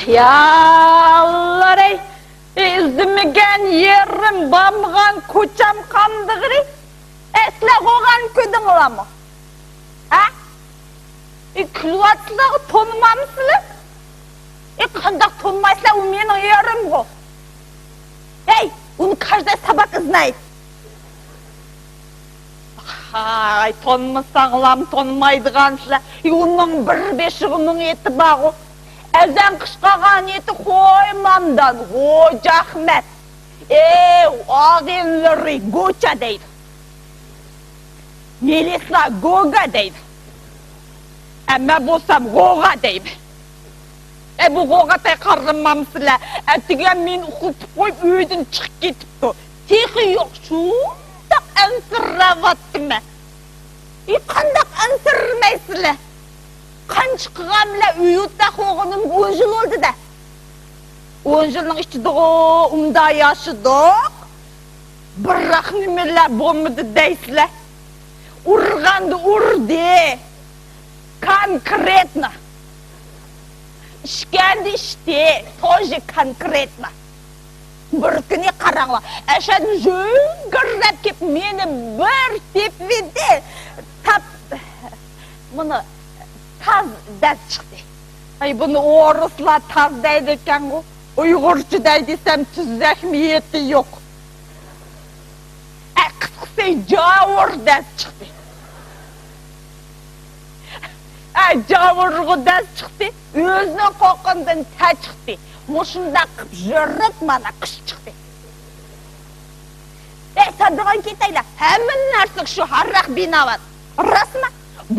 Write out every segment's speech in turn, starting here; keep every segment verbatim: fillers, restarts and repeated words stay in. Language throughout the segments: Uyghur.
يا ئاللاھ ئەي، ئىزدىمىگەن يېرىم، بارمىغان كوچام قاندىغىرى. ئەسلى غوغانى كۆردۈڭلارمۇ؟ ھە؟ ئى، كۈلۈۋاتىسىلەرغۇ، تونۇمامسىلەر؟ ئى، قانداق تونۇمايسىلەر، ئۇ مېنىڭ يېرىمغۇ. ھەي، ئۇنى كاژداي ساباق ئىزناي. ھاي، تونۇمىساڭلام تونۇمايدىغانسىلەر. ئى، ئۇنىڭ بىر بېشىغا مىڭ ئېتى بارغۇ. ئەزەن قىشقارغان ئېتى خويمامدان، غوجا ئەخمەت. ئى، ئاغىنىلىرى گوچا دەيدۇ. مېلىسا گوگا دەيدۇ. ئەمما بولسام غوغا دەيمەن. ئەي، بۇ غوغا تاي قارىمامسىلەر؟ ئەتىگەن مېنى ئۇخلىتىپ قويۇپ، ئۆيدىن چىقىپ كېتىپتۇ. تېخى يوق، شۇنداق ئەنسىرەۋاتىمەن. ئى، قانداق ئەنسىرىمەيسىلەر؟ قانچە قىلغان بىلەن ئۆي ئوتاق بولغىنىمغا ئون يىل بولدى-دە. ئون يىلنىڭ ئىچىدىغۇ ئۇنداق ياشىدۇق. بىراق نېمىلەر بولمىدى دەيسىلەر. ئۇرغاندا ئۇردى. كونكرېتنو. ئىچكەندە ئىچتى. توژې كونكرېتنو. بىر كۈنى قاراڭلار، ئەشەدىن يۈگۈرۈپ كېلىپ مېنى بىر تېپىۋىدى. تاپ، بۇنى تاز دەپ چىقتى. ئاي، بۇنى ئورۇسلار تاز دەيدىكەنغۇ. ئۇيغۇرچە دەي دېسەم، تۈزەك مېيىتى يوق. ئە، قىسقىسى، جاۋۇر دەپ چىقتى. ئە، جاۋۇرغۇ دەپ چىقتى. ئۆزىنىڭ قوقۇنىدىن تەر چىقتى. مۇشۇنداق قىپ يۈرۈپ مانا قىش چىقتى. ئەي، سادىغان كېتەيلە، ھەممە نەرسىگە شۇ ھاراق بىناۋات. راستمۇ؟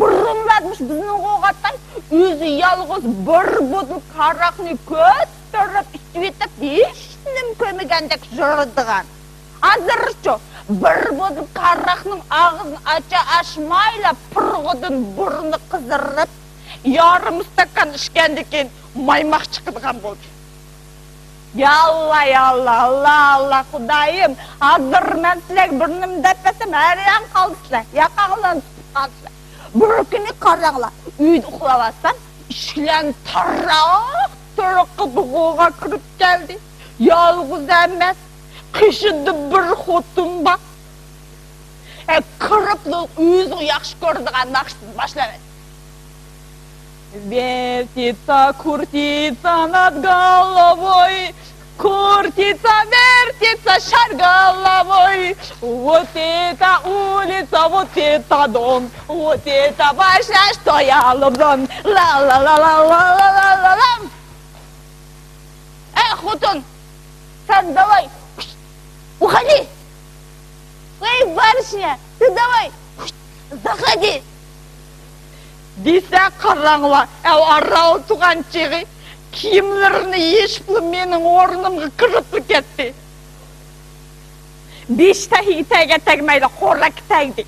بۇرۇنلار مۇشۇ بىزنىڭ غوغاتاي ئۆزى يالغۇز بىر بوتۇلكا ھاراقنى كۆتۈرۈپ ئىچىۋېتىپ، ھېچنېمە كۆرمىگەندەك يۈرىدىغان. ھازىرچۇ، بىر بوتۇلكا ھاراقنىڭ ئاغزىنى ئاچا ئاچمايلا پۇرىقىدىن بۇرنى قىزىرىپ، يارىم ئىستاكان ئىچكەندىن كېيىن مايماق چىقىدىغان بولدى. يا ئاللا، يا ئاللا، ئاللا، ئاللا، خۇدايىم، ھازىر مەن سىلەرگە بىر نېمە دەپ بەرسەم، ھەيران قالىسىلەر، ياقاڭلارنى تۇتۇپ قالىسىلەر. بىر كۈنى قاراڭلار، ئۆيدە ئۇخلاۋاتسام، ئىشىكلەرنى تاراق تۇرۇق قىلىپ غوغا كىرىپ كەلدى. يالغۇز ئەمەس، قېشىدا بىر خوتۇن بار. ئە، كىرىپلا ئۆزىنىڭ ياخشى كۆرىدىغان ناخشىسىنى باشلاۋەتتى. Вертится, крутится над головой, крутится, вертится шар головой. Вот это улица, вот это дом, вот это башня, что я влюблён. Ла-ла-ла. ئەي خوتۇن، سەن داۋاي، ئۇخەيلى! ۋەي بارىشنى، سەن داۋاي، زاخەيلى! دېسە قاراڭلار، ئەۋ ئارراۋ تۇغان چېغى كىيىملىرىنى يېشىپلا مېنىڭ ئورنۇمغا كىرىپلا كەتتى. بېشى تەگگە تەگمەيلا، خورەككە تەگدى.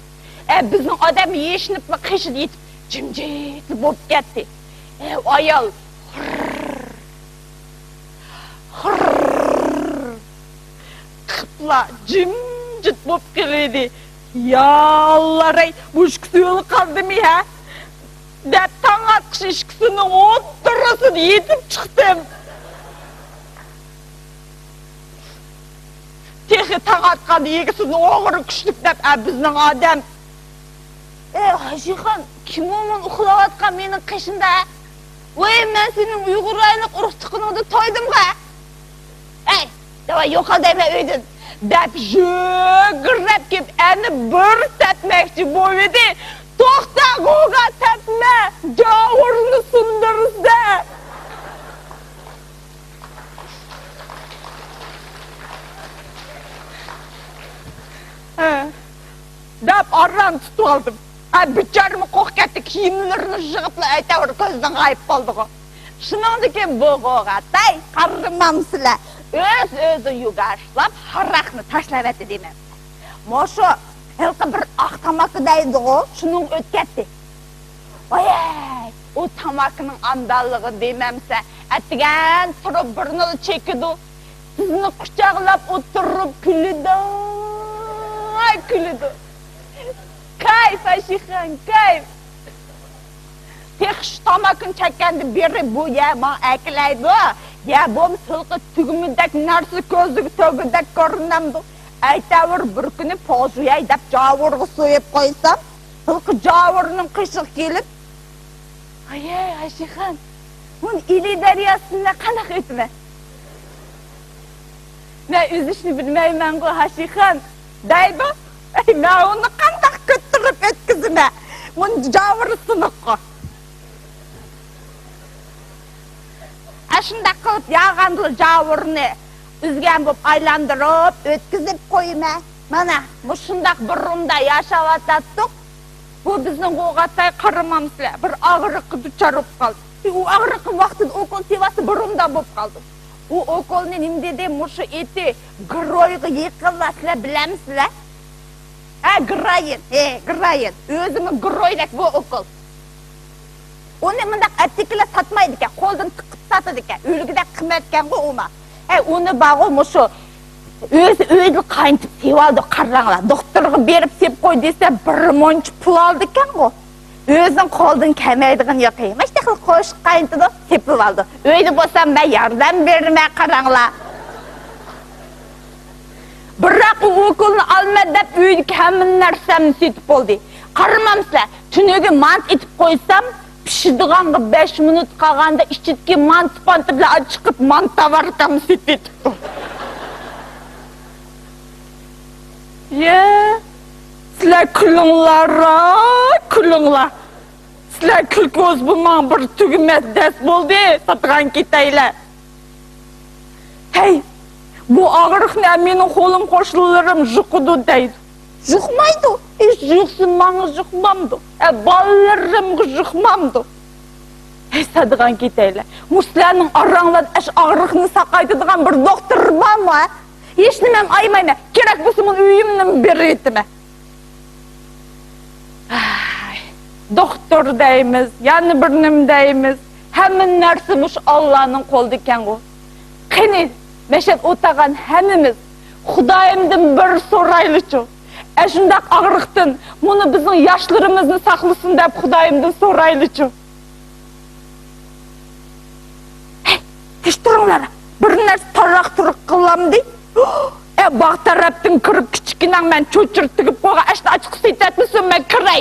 ئە، بىزنىڭ ئادەم يېشىنىپلا قېشىدا يېتىپ، جىمجىتلا بولۇپ كەتتى. ئە، ئايال خىرر، خىرر قىپلا جىمجىت بولۇپ قېلىدى. يا ئاللا، ھەي، مۇشۇ ئىككىسى ئۆلۈپ قالدىمۇ، ھە؟ دەپ تاڭ ئاتقۇچە ئىككىسىنىڭ ئوتتۇرىسىدا يېتىپ چىقتىم. تېخى تاڭ ئاتقاندا ئىگىسىنى ئوغرى كۈچلۈك دەپ، ئە، بىزنىڭ ئادەم. ئەي، ھاجىخان، كىم ئۇ مانا ئۇخلاۋاتقان مېنىڭ قېشىمدا، ھە؟ ۋاي، مەن سېنىڭ ئۇيغۇر ئايلىق ئۇرۇق-تۇغقىنىڭدىن تويدۇمغۇ، ھە؟ ئەي، داۋاي يوقال دەيمەن ئۆيدىن! دەپ يۈگۈرۈپ كېلىپ ئەنە بىر تەپمەكچى بولۇۋىدى. توختا، غوغا تەپمە! جاۋۇرنى سۇندۇرىسەن! ھە. دەپ ئاران تۇتۇۋالدىم. ئە، بىچارىمۇ قورقۇپ كەتتى، كىيىملىرىنى يىغىپلا ئەيتەۋۇر كۆزدىن غايىب بولدىغۇ. شۇنىڭدىن كېيىن بۇ غوغاتاي قارىمامسىلەر، ئۆز-ئۆزى يۇگاشلاپ ھاراقنى تاشلاۋەتتى دېمەمسىلەر. مۇشۇ ھېلىقى بىر ئاق تاماكا دەيدىغۇ، شۇنىڭغا ئۆتكەتتى. ۋايەي، ئۇ تاماكىنىڭ ئاندانلىقى دېمەمسە، ئەتىگەن تۇرۇپ بۇرنىلا چېكىدۇ، سىزنى قۇچاقلاپ ئولتۇرۇپ كۈلىدۇ. ۋاي، كۈلىدۇ. كايىپ، ئاشىخان، كايىپ. تېخى شۇ تاماكىنى چەككەندىن بېرى بۇ يەر ماڭا ئەركىلەيدۇ. يا بولمىسا ھېلىقى تۈگمىدەك نەرسە كۆزگە تۆگىدەك كۆرۈنەمدۇ؟ ئەيتەۋۇر بىر كۈنى پوزۇياي دەپ جاۋۇرغا سويۇپ قويسام، ھېلىقى جاۋۇرنىڭ قېشىغا كېلىپ، ھايەي، ھاشىخان، مۇنى ئىلى دەرياسىنى قانداق ئۆتىمەن؟ مەن ئۈزۈشنى بىلمەيمەنغۇ، ھاشىخان، دەيدۇ. ئەي، مەن ئۇنى قانداق كۆتۈرۈپ ئۆتكۈزىمەن؟ مۇنى جاۋۇرى سىنىققۇ. ئاشۇنداق قىلىپ ياغاندىلا جاۋۇرنى ئۈزگەن بولۇپ ئايلاندۇرۇپ ئۆتكۈزۈپ قويىمەن. مانا، مۇشۇنداق بۇرۇمدا ياشاۋاتاتتۇق. بۇ بىزنىڭ ئوغاتاي قارىمامسىلەر، بىر ئاغرىققا دۇچار بولۇپ قالدى. ئۇ ئاغرىقنى ۋاقتىدا ئوكۇل تېۋەسە بۇرۇمدا بولۇپ قالدى. ئۇ ئوكۇلنى نېمە دېدى؟ مۇشۇ ئېتى گىرويغا يېقىنلا، سىلەر بىلەمسىلەر؟ ھە، گىرايىن، ھە، گىرايىن. ئۆزىمۇ گىرويدەك بۇ ئوكۇل. ئۇنى مۇنداق ئەتىكىلەر ساتمايدىكەن، قولدىن تىقىپ ساتىدىكەن، ئۆلگۈدەك قىممەتكەنغۇ ئۇما. ھەي، ئۇنى بارغۇ مۇشۇ ئۆزى ئۆيدە قاينىتىپ سېۋالدى، قاراڭلار. دوختۇرغا بېرىپ سېپ قوي دېسە، بىر مۇنچە پۇل ئالىدىكەنغۇ. ئۆزىنىڭ قولىدىن كەلمەيدىغىنى يوق. ماشۇنداق قىلىپ قوشۇق قاينىتىدۇ، سېپىۋالىدۇ. ئۆيدە بولسام مەن ياردەم بېرىمەن، قاراڭلار. بىراق ئۇ ئوكۇلنى ئالىمەن دەپ ئۆيدىكى ھەممە نەرسەمنى سېتىپ بولدى. قارىمامسىلەر، تۈنۈگۈن مانتا ئېتىپ قويسام، پىشىدىغانغا بەش مىنۇت قالغاندا ئىچىدىكى مانتا پانتا بىلەن چىقىپ مانتا ۋارىتامنى سېتىۋېتىپتۇ. يە، سىلەر كۈلۈڭلار، كۈلۈڭلار. سىلەر كۈلكە بولسا بۇ ماڭا بىر تۈگمەس دەس بولدى، ساتىدىغان كېتەيلى. ھەي، بۇ ئاغرىقنى مېنىڭ قولۇم قوشنىلىرىم يۇقىدۇ دەيدۇ. يۇقمايدۇ. ھېچ يۇقسۇن، ماڭا يۇقمامدۇ؟ ئە، بالىلىرىمغا يۇقمامدۇ؟ ھەي، ساتىدىغان كېتەيلى. مۇشۇلارنىڭ ئاراڭلاردا ئاشۇ ئاغرىقنى ساقايتىدىغان بىر دوختۇر بارمۇ، ھە؟ ھېچنېمەمنى ئايىمايمەن. كېرەك بولسا مۇنى ئۆيۈمنىمۇ بېرىۋېتىمەن. ئاي، دوختۇر دەيمىز، يەنە بىر نېمە دەيمىز، ھەممە نەرسە مۇشۇ ئاللانىڭ قولىدا ئىكەنغۇ. قېنى، مەشەدە ئولتۇرغان ھەممىمىز خۇدايىمدىن بىر سورايلىچۇ. ئەشۇنداق ئاغرىقتىن مۇنۇ بىزنىڭ ياشلىرىمىزنى ساقلىسۇن دەپ خۇدايىمدىن سورايلىچۇ. ھەي، تىنچ تۇرۇڭلار، بىر نەرسە تاراق-تۇرۇق قىلامدى. ئە، باغ تەرەپتىن كىرىپ، كىچىككىنەڭ مەن چۆچۈرە تېگىپ قويغان ئاشۇ ئاچچىقى سېتەتمىسۇن، مەن كىرەي.